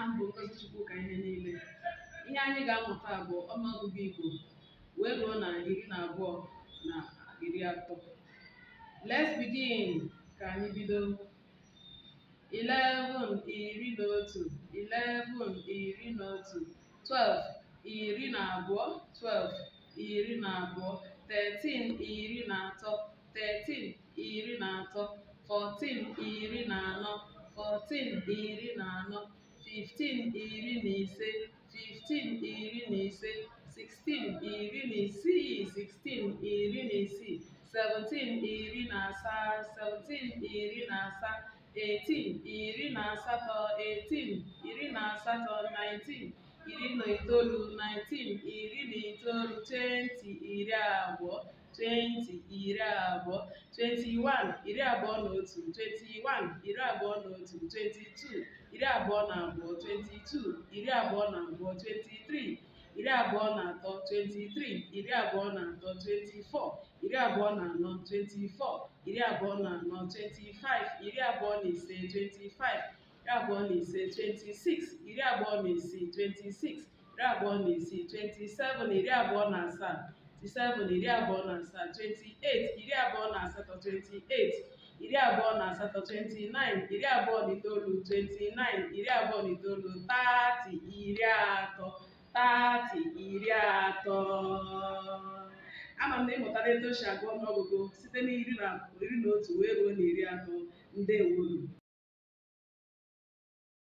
Aha m bụ Ngozi Chukwuka ihe niile. Ihe anyị ga-amụta bụ ọnụọgụgụ Igbo wee ruo na 12 na 30. Let's begin. Ka anyị bido. 11, 11, 11, 11, 12, 12, 12, 12, 13, 13, 13, 13, 14, 14, 14, 14, 15, 15, 15, 16, 16, 16, 17, 17, 18, 18, 18, 19, 19, 19, 20, 20, 20, 21, 21, 21, 22, 22, 22, 23, 23, 23, 24, 24, 25, 25, 25, 26, 26, 26, 27, 27, 27, 28, 28, 28, 29, 29, 29, 30, 30, 30. Ama m na ị mụtara etu o si agụ ọnụọgụgụ site na 11 wee ruo na 30. Ndewonu.